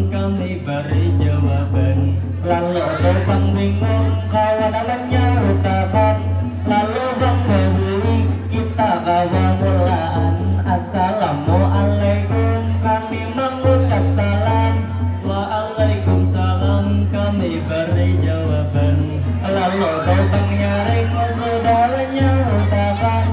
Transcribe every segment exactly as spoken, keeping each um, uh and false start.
Kami bari jawaban. Lalu tu pang bingung kawa nang manyahutakan. Lalu pang babuli kita ka pamulaan. Assalamualaikum, kami mangucap salam. Waalaikumsalam, kami bari jawaban. Lalu tu pang nyaring sudah manyahutakan.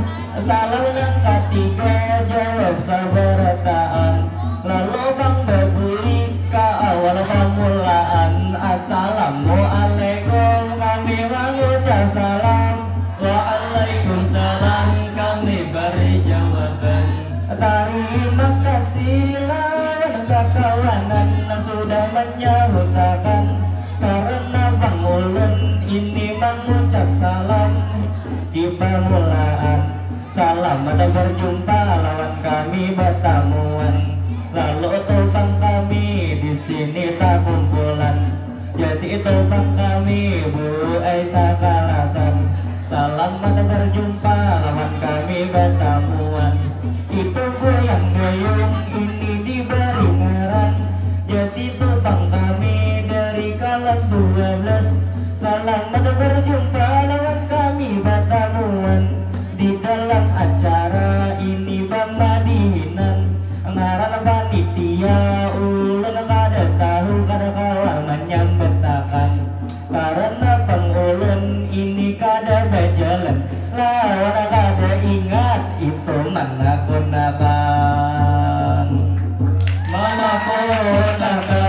Salam nang katiga jawab sabarataan. Lalu pang babuli ka awal pamulaan. Assalamualaikum, kami mangucap salam. Waalaikumsalam, kami bari jawaban. Tarima kasih lawan kakawanan nang sudah manyahutakan. Karana pang ulun ini mangucap salam di pamulaan. Salam ada berjumpa lawan kami batamuan. Lalu tu pang kami di sini takumpulan. Jadi tu pang kami buai sakalasan. Salam ada berjumpa lawan kami batamuan. Itu goyang-goyong ini dibari ngaran. Jadi tu pang kami dari kalas dua belas. Salam ada berjumpa lawan kami batamuan. Di dalam acara ini bamadihinan, ngaran panitia ulun kada tahu, kada kawa manyambatakan. Karana pang ulun ini kada bajalan, lawan kada ingat itu manakunakan. Manakunakan.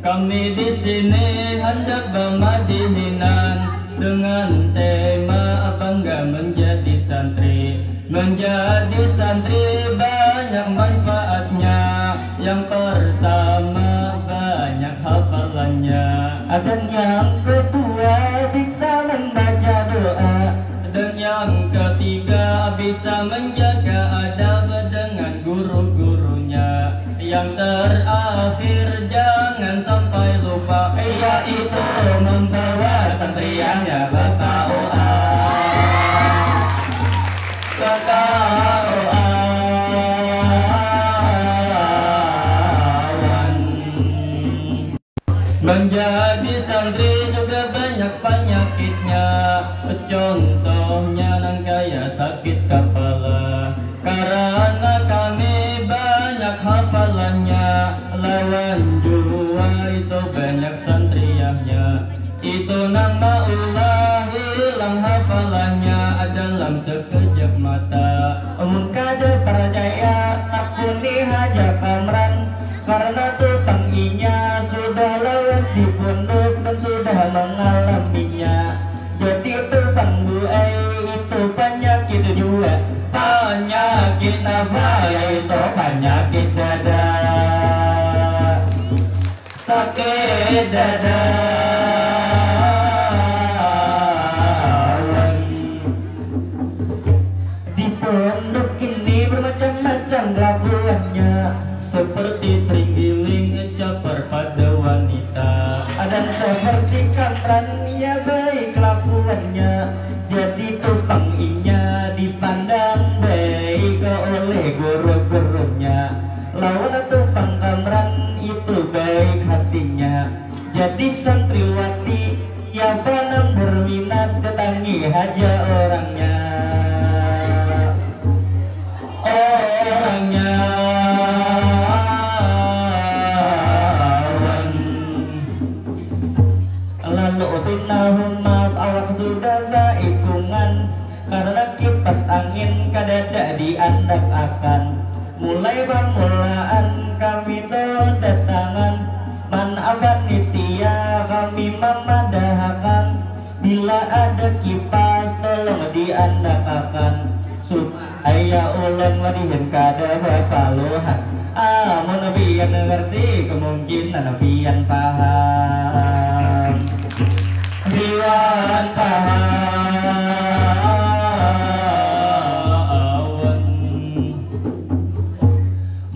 Kami di sini handak bamadihinan dengan tema bangga menjadi santri. Menjadi santri banyak manfaatnya. Yang pertama, banyak hafalannya. Dan yang kedua, bisa membaca doa. Dan yang ketiga, bisa menjaga adab dengan guru-gurunya. Yang terakhir, jangan sampai lupa, yaitu membawa santriannya ke K U A. Ke K U A. Menjadi santri juga banyak panyakitnya. Contohnya nang kaya sakit kepala. Karena kami banyak hafalannya, lawan jua itu banyak santriahnya. Itu nang maulah hilang hafalannya dalam sekejap mata. Mun kada percaya, takuni haja Kamran. Karena tu pang inya sudah lawas di pondok dan sudah mengalaminya. Jadi tu pang buai, itu panyakit jua. Panyakit apa? Yaitu panyakit dada. Sakit dada. Di pondok ini bermacam-macam kelakuannya. Seperti tringgiling, caper pada wanita. Dan seperti Kamran, ia baik kelakuannya. Jadi tu pang inya dipandang baik oleh guru-gurunya. Lawan tu pang Kamran itu baik hatinya. Jadi santriwati, siapa nang berminat, datangi haja orangnya. Orangnya. Lalu pinahun maaf, awak sudah saikungan. Karena kipas angin kadada diandakakan. Mulai pamulaan kami badatangan, man panitia kami mamadahakan, bila ada kipas tolong diandakakan, supaya ulun madihin kada bapaluhan. Amun pian ngerti, kemungkinan pian paham. Pian paham.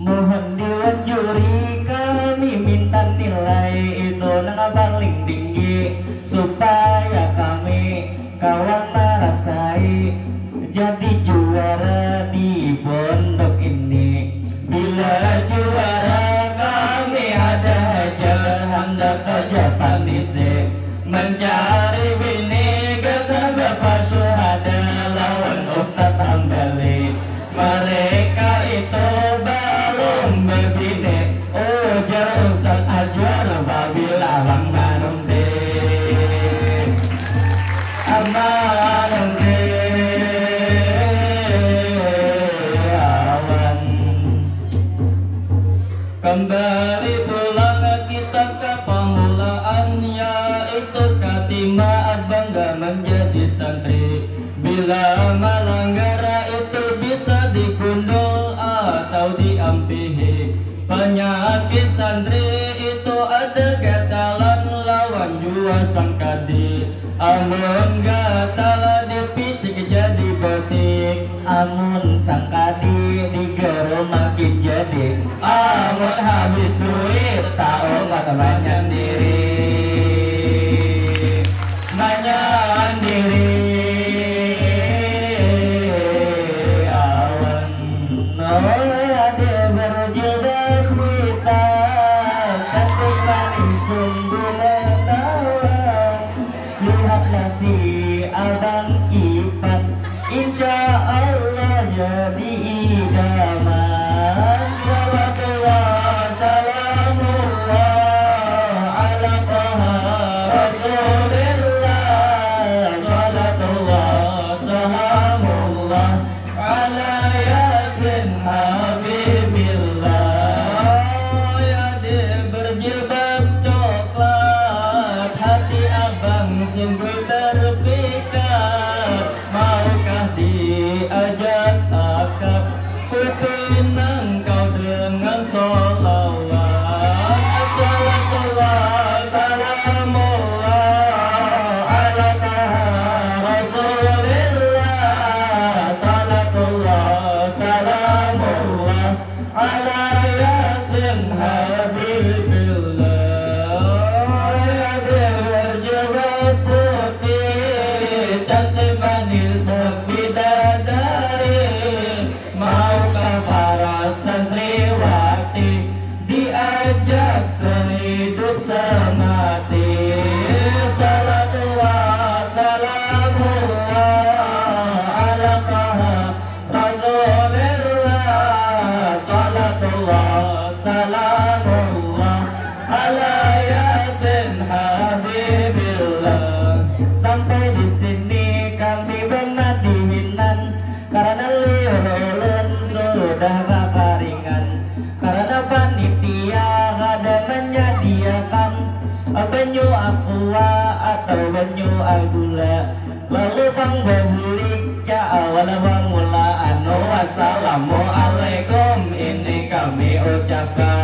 Mohon diwanjuri, kami minta nilai itu nang paling tinggi, supaya kami kawa marasai jadi juara. Kembali pulang kita ka pamulaan, yaitu katima bangga manjadi santri. Bila malanggar itu bisa digundul atau diampihi. Panyakit santri itu ada gatalan lawan jua sangkadi. Amun gatal dipicik jadi botik. Amun sangkadi digaru makin jadi. Amun habis duit taumat manyandiri. Manyandiri. Awan. Adik berjilbab hitam, cantik manis sungguh menawan. Lihatlah si abang Ipan, insya Allah jadi idaman. Salatullah, salamullah, ala Taha Rasulillah. Salatullah, salamullah, ala Yasin Habibillah. Adik berjilbab coklat, hati abang sungguh terpikat. Maukah diajak akad kupinang kau dengan salawat? Salatullah, salamullah, ala Taha Rasulillah. Salatullah, salamullah, ala Yasin Habibillah. Adik berjilbab putih, cantik manis bidadari. Maukah para santriwati diajak sehidup semati? Salatullah, salamullah, ala Taha Rasulillah. Salatullah, salamullah, ala Yasin Habibillah. Sampai di sini kami bamadihinan, karena liur ulun sudah kakaringan. Karena panitia kada menyediakan banyu aqua atau banyu agula. Lalu pang babulik ka awal bamula anu, "Assalamualaikum," ini kami ucapkan.